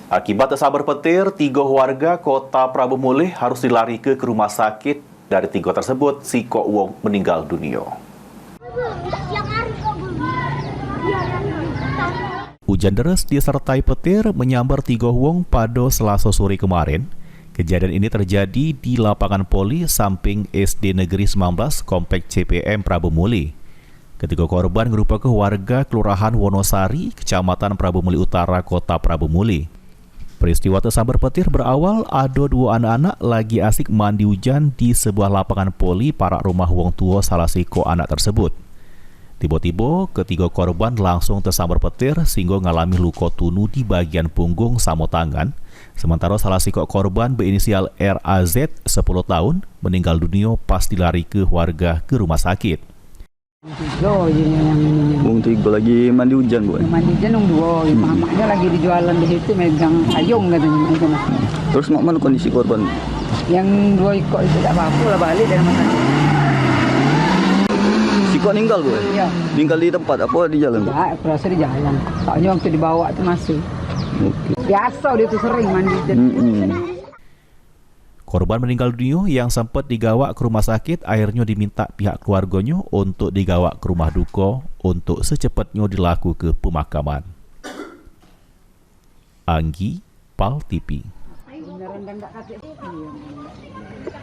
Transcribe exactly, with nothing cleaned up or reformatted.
Akibat tesambar petir, tiga warga Kota Prabu Mulih harus dilarike ke rumah sakit. Dari tiga tersebut, sikok wong meninggal dunia. Ujan deres disertai petir menyambar tiga wong pada Selasa sore kemarin. Kejadian ini terjadi di lapangan poli samping S D Negeri sembilan belas Komplek C P M Prabu Muli. Ketiga korban ngerupakan warga Kelurahan Wonosari, Kecamatan Prabu Muli Utara, Kota Prabu Muli. Peristiwa tesambar petir berawal ado dua anak-anak lagi asik mandi ujan di sebuah lapangan poli parak rumah wong tua salah siko anak tersebut. Tiba-tiba, ketiga korban langsung tesambar petir sehingga ngalami luka tunu di bagian punggung samo tangan, sementara salah siko korban berinisial R A Z, sepuluh tahun, meninggal dunia pas dilarike warga ke rumah sakit. Tiga je yang ini. Wong tiga lagi mandi ujan, Bu. Yang mandi ujan wong dua, hmm, mamaknya lagi di jualan di situ megang payung katanya, itu nah. Terus mak mana kondisi korban? Yang dua ikok itu tak apa-apa lah, balik dari rumah sakit. Sikok ninggal, Bu? Iya. Ninggal di tempat apa di jalan, Bu? Ya, aku rasa di jalan. Soalnya waktu dibawa tu masih. Oke. Biasa dia tu sering mandi ujan. Mm-mm. Korban meninggal dunia yang sempat digawak ke rumah sakit akhirnya diminta pihak keluarganya untuk digawak ke rumah duka untuk secepatnya dilakuke pemakaman. Anggi, Pal T V.